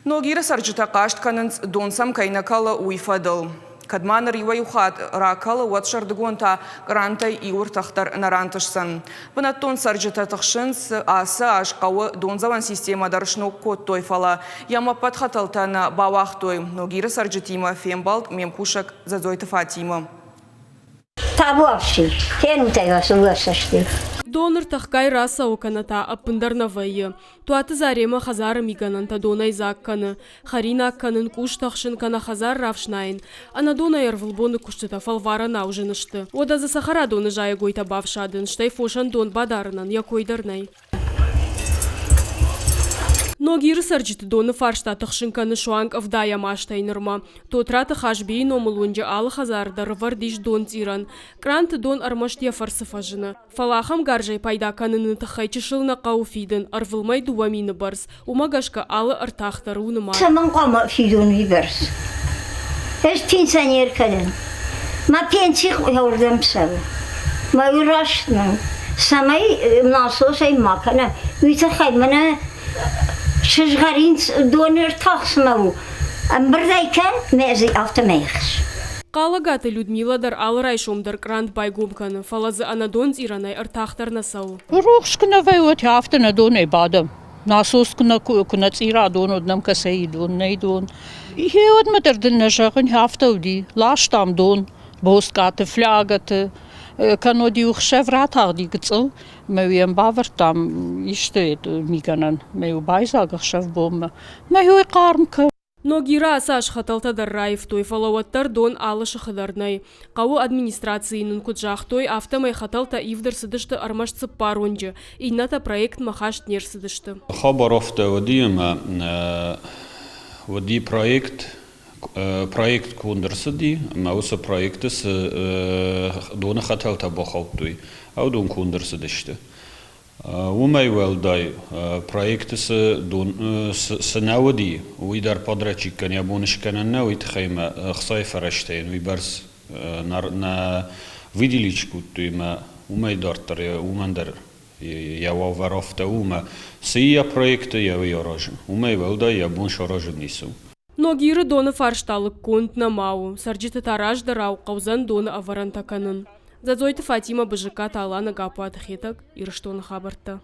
Ногиры цӕрджытӕ хъаст кӕнынц, дон сӕм кӕй нӕ кӕлы, уый фӕдыл. Кӕд ма ныр иуӕй-иу хатт ракӕлы, уӕд сӕрдыгон та кърантӕй иу ӕртах дӕр нӕ рантысдзӕн. Бынӕттон цӕрджытӕ тыхсынц, ацы аз хъӕуы дондзӕуӕн системӕ дӕр сног кодтой, фӕлӕ йӕм ӕппӕт хӕтӕлтӕ нӕ бауагътой. Ногиры цӕрджытимӕ фембӕлд ме мкусӕг Дзӕдзойты Фатимӕ. Табуафси, фенут ӕй уӕ цӕсты. Дон ӕртӕхгай рацӕуы кӕнӕ та ӕппындӕр нӕ вӕййы. Туаты Заремӕ хӕдзары мигӕнӕнтӕ донӕй дзаг кӕны. Хӕринаг кӕнын, къустӕ хсын кӕнӕ хӕдзар рафснайын. Ӕнӕдонӕй ӕрвылбоны куыстытӕ фӕлварӕнау зын сты. Уӕдӕ дзы цӕхӕрадоны зайӕгойтӕ бафсадын, стӕй фосӕн дон бадарынӕн йӕ кой дӕр нӕй. Ногиры цӕрджыты доны фарста тыхсын кӕны суанг ӕвдайӕм азтӕй нырмӕ. Тотраты Хазбийы номыл уынджы алы хӕдзары дӕр ӕвӕрд ис донцъирӕн. Къранты дон ӕрмӕст йӕ фӕрцы фӕзыны. Фӕлӕ ахӕм гарзӕй пайда кӕныны тыххӕй чысыл нӕ хъӕуы фидын, ӕрвылмӕй 2000 бӕрц. Уымӕ гӕсгӕ алы ӕртах дӕр у нымад. Цӕмӕн хъуамӕ фидон уыйбӕрц? Ӕз пенсионер кӕнын. Мӕ пенси уырдӕм цӕуы. Мӕ уый раст нӕу. Цӕмӕй насосӕй ма кӕна, уый тыххӕй мӕнӕ сызгъӕрин доны ӕртах цыма у, ӕмбырдӕй кӕн, мӕ дзы афтӕмӕй ӕхс. Хъалӕгаты Людмила дӕр алы райсом дӕр кърант байгом кӕны, фӕлӕ дзы ӕнӕдон цъирӕнӕй ӕртах дӕр нӕ цӕуы. Рухс куы нӕ вӕййы, уӕд афтӕ нӕ донӕй бадӕм. Насос куы нӕ цъира дон, уӕд нӕм кӕцӕй дон, нӕй дон. Гъеуӕдмӕ дӕр дын нӕ зӕгъын, афтӕ уыди. Ластам дон боцкъаты, флягӕты, кӕннод-иу хсӕв ратагъди гыццыл, мӕ-иу йӕм бавӕрдтам исты мигӕнӕн, мӕ-иу байдзаг ӕхсӕв-бонмӕ. Мӕ-иу ӕй хъарм кӕн. Ногиры ацы аз хӕтӕлтӕ дӕр раивтой, фӕлӕ уӕддӕр дон алы сыхы дӕр нӕй. Хъӕуы администрацийы нын куыд загътой, афтӕмӕй хӕтӕлтӕ ивд ӕрцыдысты ӕрмӕст цыппар уынджы, иннӕтӕ проектмӕ хаст не рцыдысты. Хабар афтӕ уыди, ӕмӕ уыди проект, проект конд ӕрцыди, ӕмӕ уыцы проекты цы доны хӕтӕлтӕ бахаудтой, уыдон конд ӕрцыдысты. Уымӕй уӕлдай, проекты цы дон цы нӕ уыди, уый дӕр подрядчиккӕн йӕ бон скӕнӕн нӕ, уый тыххӕй мӕ ӕхцайы фӕрӕзтӕ йын уыйбӕрц нӕ выделить кодтой ӕмӕ уымӕй дарддӕр уымӕн дӕр йӕ уавӕр афтӕ у ӕмӕ цы йӕ проекты, йӕ уый аразы. Уымӕй уӕлдай йӕ бон саразын ницы у. Ногиры доны фарста лыггонд нӕма у, цӕрджыты та раздӕрау хъӕудзӕн доны ӕвӕрӕнтӕ кӕнын. Дзӕдзойты Фатимӕ, Бызыккаты Алана, Гаппуаты Хетӕг, Ирыстоны хабӕрттӕ.